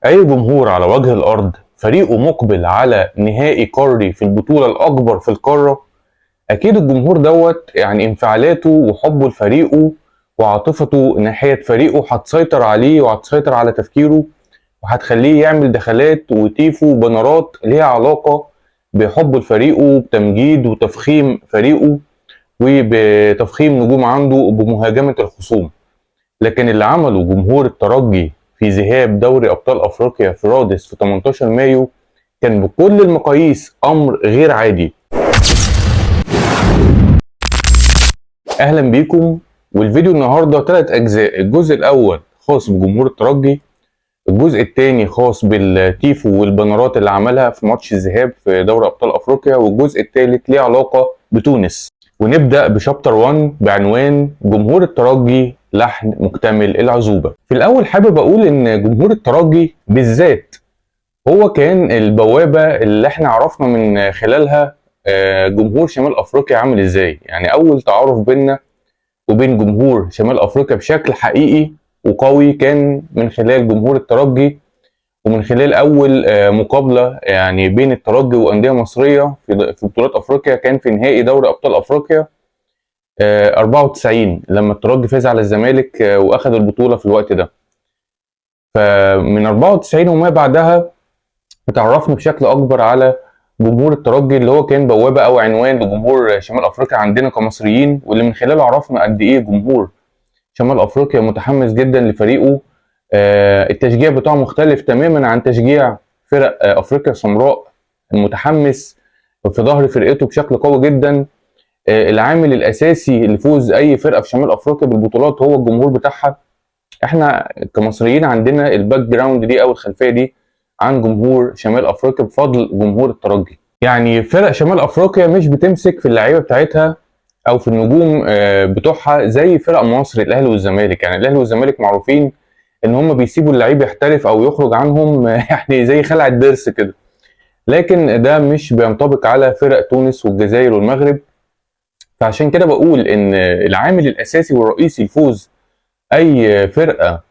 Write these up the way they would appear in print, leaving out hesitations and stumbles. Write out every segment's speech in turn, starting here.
اي جمهور على وجه الارض فريقه مقبل على نهائي قاري في البطولة الاكبر في القارة، اكيد الجمهور دوت يعني انفعالاته وحبه لفريقه وعاطفته ناحية فريقه هتسيطر عليه وهتسيطر على تفكيره وهتخليه يعمل دخلات وتيفو وبنرات ليها علاقة بحبه لفريقه وبتمجيد وتفخيم فريقه وبتفخيم نجوم عنده وبمهاجمة الخصوم. لكن اللي عمله جمهور الترجي في ذهاب دوري أبطال أفريقيا في رادس في 18 مايو كان بكل المقاييس أمر غير عادي. أهلا بيكم، والفيديو النهاردة 3 أجزاء. الجزء الأول خاص بجمهور الترجي، الجزء الثاني خاص بالتيفو والبنرات اللي عملها في ماتش الذهاب في دوري أبطال أفريقيا، والجزء الثالث ليه علاقة بتونس. ونبدأ بشابتر 1 بعنوان جمهور الترجي لحن مكتمل العزوبة. في الأول حابب أقول إن جمهور الترجي بالذات هو كان البوابة اللي احنا عرفنا من خلالها جمهور شمال أفريقيا عامل إزاي. يعني أول تعارف بيننا وبين جمهور شمال أفريقيا بشكل حقيقي وقوي كان من خلال جمهور الترجي، ومن خلال أول مقابلة يعني بين الترجي وأندية مصرية في بطولات أفريقيا، كان في نهائي دوري أبطال أفريقيا 94 لما الترجي فاز على الزمالك وأخذ البطولة في الوقت ده. فمن 94 وما بعدها اتعرفنا بشكل أكبر على جمهور الترجي اللي هو كان بوابة أو عنوان لجمهور شمال أفريقيا عندنا كمصريين، واللي من خلاله عرفنا قد إيه جمهور شمال أفريقيا متحمس جدا لفريقه. التشجيع بتاعه مختلف تماما عن تشجيع فرق أفريقيا السمراء، المتحمس في ظهر فرقته بشكل قوي جدا. العامل الأساسي لفوز أي فرقة في شمال أفريقيا بالبطولات هو الجمهور بتاعها. احنا كمصريين عندنا ال background دي أو الخلفية دي عن جمهور شمال أفريقيا بفضل جمهور الترجي. يعني فرق شمال أفريقيا مش بتمسك في اللعيبة بتاعتها أو في النجوم بتوعها زي فرق مصر الأهلي والزمالك. يعني الأهلي والزمالك معروفين إن هم بيسيبوا اللعيب يحترف أو يخرج عنهم يعني زي خلع الضرس كده، لكن ده مش بينطبق على فرق تونس والجزائر والمغرب. فعشان كده بقول إن العامل الأساسي والرئيسي لفوز أي فرقة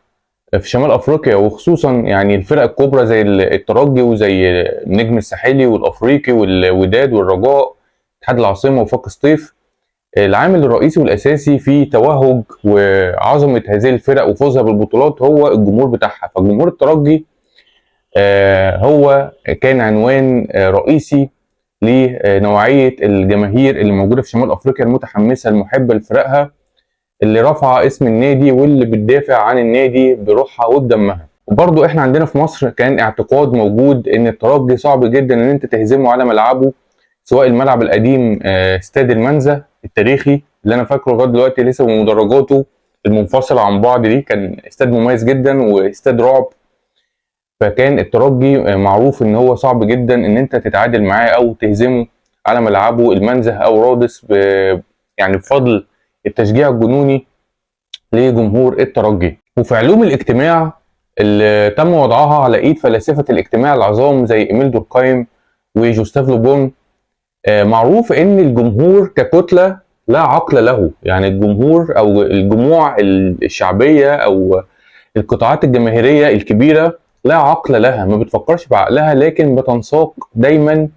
في شمال أفريقيا، وخصوصا يعني الفرق الكبرى زي الترجي وزي النجم الساحلي والأفريقي والوداد والرجاء، اتحاد العاصمة وفاق سطيف، العامل الرئيسي والأساسي في توهج وعظمة هذه الفرق وفوزها بالبطولات هو الجمهور بتاعها. فجمهور الترجي هو كان عنوان رئيسي لنوعية الجماهير اللي موجودة في شمال أفريقيا، المتحمسة المحبة لفرقها، اللي رافعة اسم النادي واللي بتدافع عن النادي بروحها وبدمها. وبرضو احنا عندنا في مصر كان اعتقاد موجود ان الترجي صعب جدا ان انت تهزمه على ملعبه، سواء الملعب القديم استاد المنزه التاريخي اللي انا فاكره لغاية دلوقتي لسه بمدرجاته المنفصلة عن بعض دي، كان استاد مميز جدا واستاد رعب. فكان الترجي معروف ان هو صعب جدا ان انت تتعادل معاه او تهزمه على ملعبه المنزه او رادس، يعني بفضل التشجيع الجنوني لجمهور الترجي. وفي علوم الاجتماع اللي تم وضعها على ايد فلاسفة الاجتماع العظام زي ايميل دوركايم وجوستاف لوبون، معروف ان الجمهور ككتلة لا عقل له. يعني الجمهور او الجموع الشعبية او القطاعات الجماهيرية الكبيرة لا عقل لها، ما بتفكرش بعقلها، لكن بتنساق دايما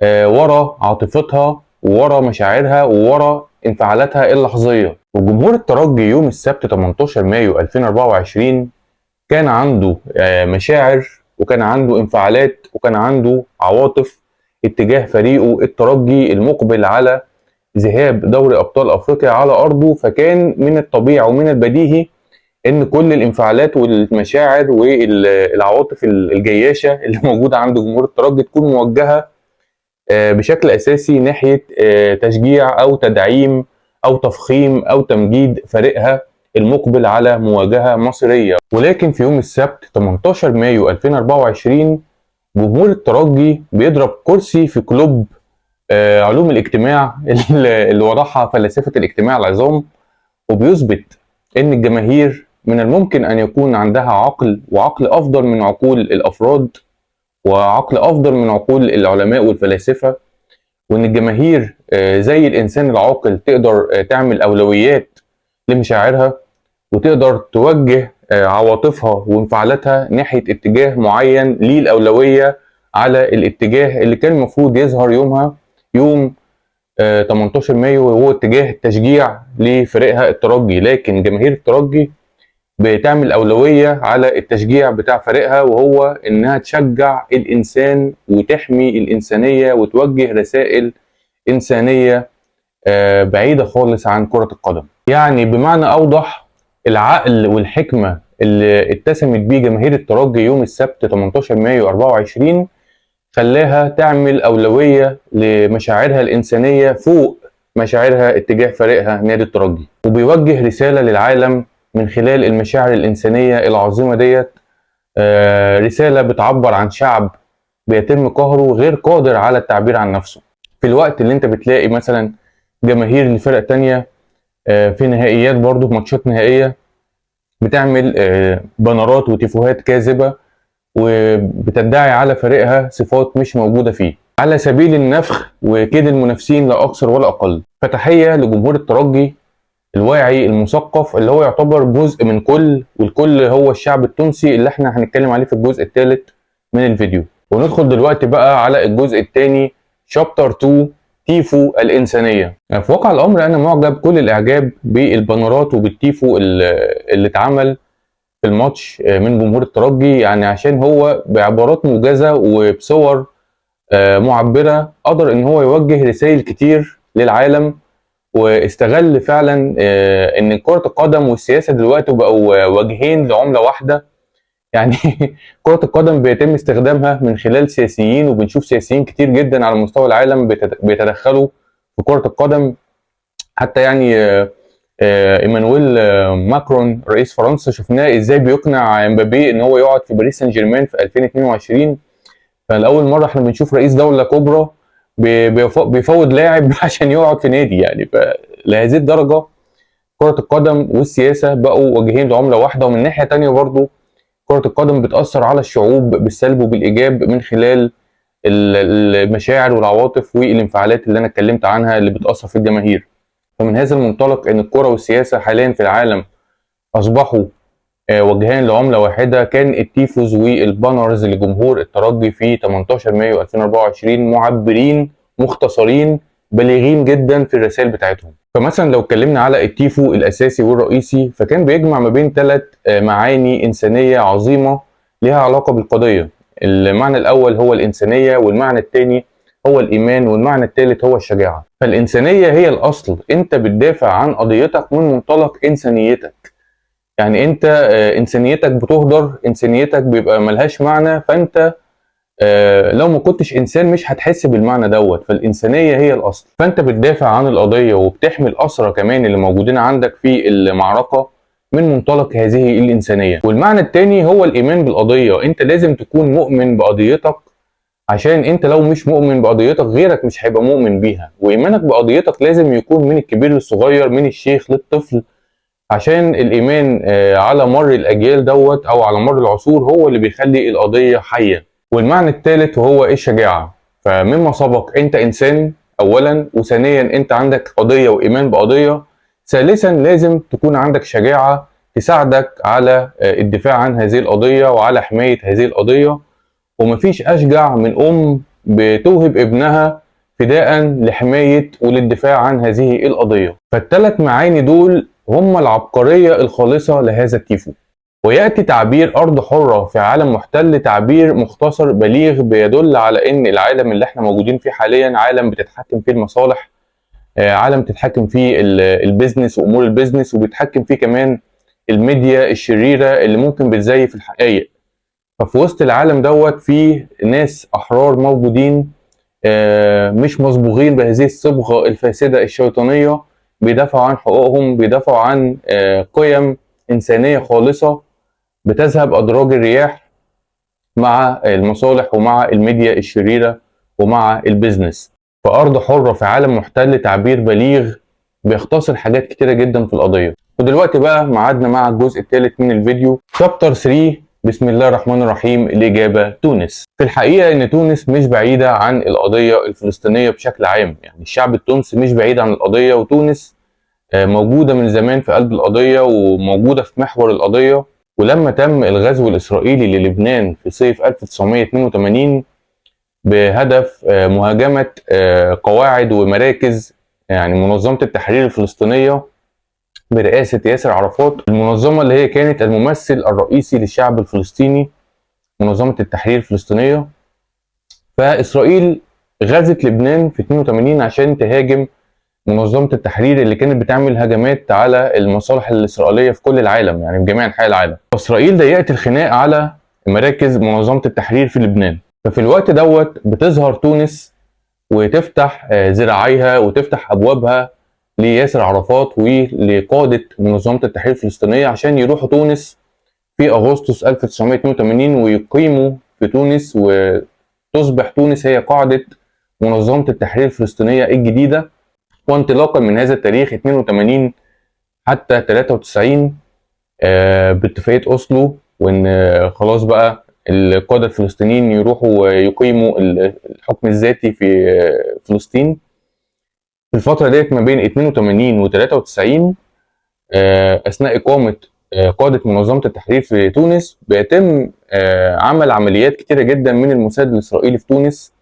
ورا عاطفتها وورا مشاعرها وورا انفعالاتها اللحظية. وجمهور الترجي يوم السبت 18 مايو 2024 كان عنده مشاعر وكان عنده انفعالات وكان عنده عواطف اتجاه فريقه الترجي المقبل على ذهاب دوري أبطال أفريقيا على أرضه. فكان من الطبيعي ومن البديهي إن كل الانفعالات والمشاعر والعواطف الجياشة اللي موجودة عند جمهور الترجي تكون موجهة بشكل أساسي ناحية تشجيع أو تدعيم أو تفخيم أو تمجيد فريقها المقبل على مواجهة مصيرية. ولكن في يوم السبت 18 مايو 2024 جمهور الترجي بيضرب كرسي في كلوب علوم الاجتماع اللي وضعها فلاسفة الاجتماع العظام، وبيثبت إن الجماهير من الممكن أن يكون عندها عقل، وعقل أفضل من عقول الأفراد، وعقل أفضل من عقول العلماء والفلاسفة، وإن الجماهير زي الإنسان العاقل تقدر تعمل أولويات لمشاعرها، وتقدر توجه عواطفها وانفعالاتها ناحية اتجاه معين ليه الأولوية على الاتجاه اللي كان المفروض يظهر يومها يوم 18 مايو، وهو اتجاه التشجيع لفريقها الترجي. لكن جماهير الترجي بتعمل أولوية على التشجيع بتاع فريقها، وهو إنها تشجع الإنسان وتحمي الإنسانية وتوجه رسائل إنسانية بعيدة خالص عن كرة القدم. يعني بمعنى أوضح، العقل والحكمة اللي اتسمت بيه جماهير الترجي يوم السبت 18 مايو 24 خلاها تعمل أولوية لمشاعرها الإنسانية فوق مشاعرها اتجاه فريقها نادي الترجي، وبيوجه رسالة للعالم من خلال المشاعر الإنسانية العظيمة ديت، رسالة بتعبر عن شعب بيتم قهره غير قادر على التعبير عن نفسه. في الوقت اللي انت بتلاقي مثلا جماهير لفرق تانية في نهائيات برضه، في ماتشات نهائية، بتعمل بانرات وتيفوهات كاذبة وبتدعي على فريقها صفات مش موجودة فيه على سبيل النفخ وكيد المنافسين، لا أكثر ولا أقل. فتحية لجمهور الترجي الواعي المثقف اللي هو يعتبر جزء من كل، والكل هو الشعب التونسي اللي احنا هنتكلم عليه في الجزء الثالث من الفيديو. وندخل دلوقتي بقى على الجزء الثاني، chapter 2، تيفو الإنسانية. في واقع الأمر أنا معجب كل الإعجاب بالبانرات وبالتيفو اللي اتعمل في الماتش من جمهور الترجي، يعني عشان هو بعبارات موجزة وبصور معبرة قدر إن هو يوجه رسائل كتير للعالم، واستغل فعلا إن كرة القدم والسياسة دلوقتي بقوا وجهين لعملة واحدة. يعني كرة القدم بيتم استخدامها من خلال سياسيين، وبنشوف سياسيين كتير جدا على مستوى العالم بيتدخلوا في كرة القدم. حتى يعني ايمانويل ماكرون رئيس فرنسا شفناه ازاي بيقنع امبابي ان هو يقعد في باريس سان جيرمان في 2022. فلاول مرة احنا بنشوف رئيس دولة كبرى بيفوض لاعب عشان يقعد في نادي. يعني فلهذه الدرجة كره القدم والسياسة بقوا وجهين لعمله واحدة. ومن ناحية تانية برضو كره القدم بتاثر على الشعوب بالسلب وبالايجاب من خلال المشاعر والعواطف والانفعالات اللي انا اتكلمت عنها اللي بتاثر في الجماهير. فمن هذا المنطلق ان الكره والسياسة حاليا في العالم اصبحوا وجهان لعمله واحدة، كان ال tifos وال banners لجمهور الترجي في 18 مايو 2024 معبرين مختصرين بليغين جدا في الرسائل بتاعتهم. فمثلا لو اتكلمنا على التيفو الاساسي والرئيسي، فكان بيجمع ما بين 3 معاني انسانيه عظيمة لها علاقة بالقضية. المعنى الاول هو الانسانية، والمعنى الثاني هو الايمان، والمعنى الثالث هو الشجاعة. فالانسانيه هي الاصل، انت بتدافع عن قضيتك من منطلق انسانيتك. يعني انت انسانيتك بتهدر، انسانيتك بيبقى ملهاش معنى، فانت لو ما كنتش انسان مش هتحس بالمعنى دوت. فالانسانيه هي الاصل، فانت بتدافع عن القضية وبتحمي الاسرى كمان اللي موجودين عندك في المعركة من منطلق هذه الانسانية. والمعنى الثاني هو الايمان بالقضية، انت لازم تكون مؤمن بقضيتك، عشان انت لو مش مؤمن بقضيتك غيرك مش هيبقى مؤمن بيها. وايمانك بقضيتك لازم يكون من الكبير للصغير، من الشيخ للطفل، عشان الايمان على مر الاجيال دوت او على مر العصور هو اللي بيخلي القضية حيه. والمعنى الثالث وهو الشجاعة. فمما سبق انت انسان اولا، وثانيا انت عندك قضية وايمان بقضيه، ثالثا لازم تكون عندك شجاعة تساعدك على الدفاع عن هذه القضية وعلى حماية هذه القضية. ومفيش اشجع من ام بتوهب ابنها فداء لحماية وللدفاع عن هذه القضية. فالثلاث معاني دول هم العبقرية الخالصة لهذا التيفو. ويأتي تعبير أرض حرة في عالم محتل تعبير مختصر بليغ بيدل على إن العالم اللي احنا موجودين فيه حاليا عالم بتتحكم فيه المصالح، عالم بتتحكم فيه ال business وأمور ال business، وبيتحكم فيه كمان الميديا الشريرة اللي ممكن بتزيف الحقائق. ففي وسط العالم دوت فيه ناس أحرار موجودين، مش مصبوغين بهذه الصبغة الفاسدة الشيطانية، بيدافعوا عن حقوقهم، بيدافعوا عن قيم إنسانية خالصة بتذهب أدراج الرياح مع المصالح ومع الميديا الشريرة ومع ال business. فأرض حرة في عالم محتل تعبير بليغ بيختصر حاجات كتيرة جدا في القضية. ودلوقتي بقى معادنا مع الجزء الثالث من الفيديو، chapter 3. بسم الله الرحمن الرحيم. الإجابة تونس. في الحقيقة إن تونس مش بعيدة عن القضية الفلسطينية بشكل عام، يعني الشعب التونسي مش بعيد عن القضية، وتونس موجودة من زمان في قلب القضية وموجودة في محور القضية. ولما تم الغزو الإسرائيلي للبنان في صيف 1982 بهدف مهاجمة قواعد ومراكز يعني منظمة التحرير الفلسطينية برئاسة ياسر عرفات، المنظمة اللي هي كانت الممثل الرئيسي للشعب الفلسطيني، منظمة التحرير الفلسطينية. فإسرائيل غزت لبنان في 82 عشان تهاجم منظمة التحرير اللي كانت بتعمل هجمات على المصالح الإسرائيلية في كل العالم، يعني في جميع أنحاء العالم. إسرائيل ضيقت الخناق على مراكز منظمة التحرير في لبنان. ففي الوقت دوت بتظهر تونس وتفتح ذراعيها وتفتح أبوابها لياسر عرفات ولقادة منظمة التحرير الفلسطينية عشان يروحوا تونس في أغسطس 1982 ويقيموا في تونس، وتصبح تونس هي قاعدة منظمة التحرير الفلسطينية الجديدة. وانطلاقا من هذا التاريخ 82 حتى 93 باتفاقية أوسلو، وإن خلاص بقى القادة الفلسطينيين يروحوا ويقيموا الحكم الذاتي في فلسطين. في الفترة ديت ما بين 82 و 93 أثناء إقامة قادة منظمة التحرير في تونس بيتم عمل عمليات كتيرة جدا من الموساد الإسرائيلي في تونس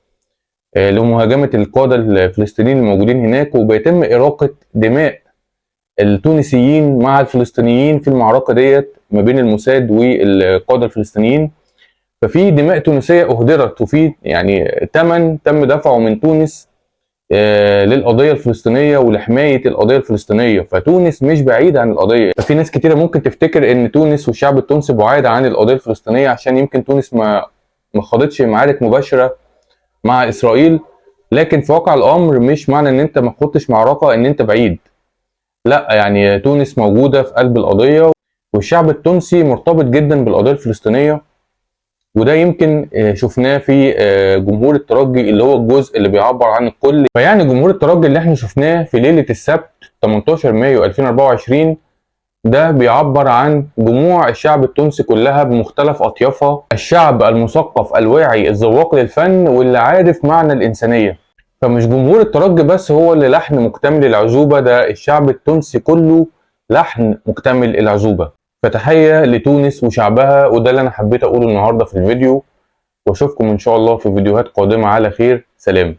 لمهاجمة القادة الفلسطينيين الموجودين هناك، وبيتم إراقة دماء التونسيين مع الفلسطينيين في المعركة ديت ما بين الموساد والقادة الفلسطينيين. ففي دماء تونسية أهدرت، وفي يعني ثمن تم دفعه من تونس للقضية الفلسطينية ولحماية القضية الفلسطينية. فتونس مش بعيدة عن القضية. ففي ناس كتيرة ممكن تفتكر ان تونس والشعب التونسي بعاد عن القضية الفلسطينية عشان يمكن تونس ما خاضتش معارك مباشرة مع اسرائيل، لكن في واقع الامر مش معنى ان انت ما خضتش معركة ان انت بعيد، لا، يعني تونس موجودة في قلب القضية، والشعب التونسي مرتبط جدا بالقضية الفلسطينية. وده يمكن شفناه في جمهور الترجي اللي هو الجزء اللي بيعبر عن الكل. فيعني جمهور الترجي اللي احنا شفناه في ليلة السبت 18 مايو 2024 ده بيعبر عن جموع الشعب التونسي كلها بمختلف أطيافها، الشعب المثقف الواعي الذواق للفن واللي عارف معنى الإنسانية. فمش جمهور الترجي بس هو اللي لحن مكتمل العزوبة، ده الشعب التونسي كله لحن مكتمل العزوبة. فتحية لتونس وشعبها، وده اللي أنا حبيت أقوله النهاردة في الفيديو، وأشوفكم إن شاء الله في فيديوهات قادمة على خير. سلام.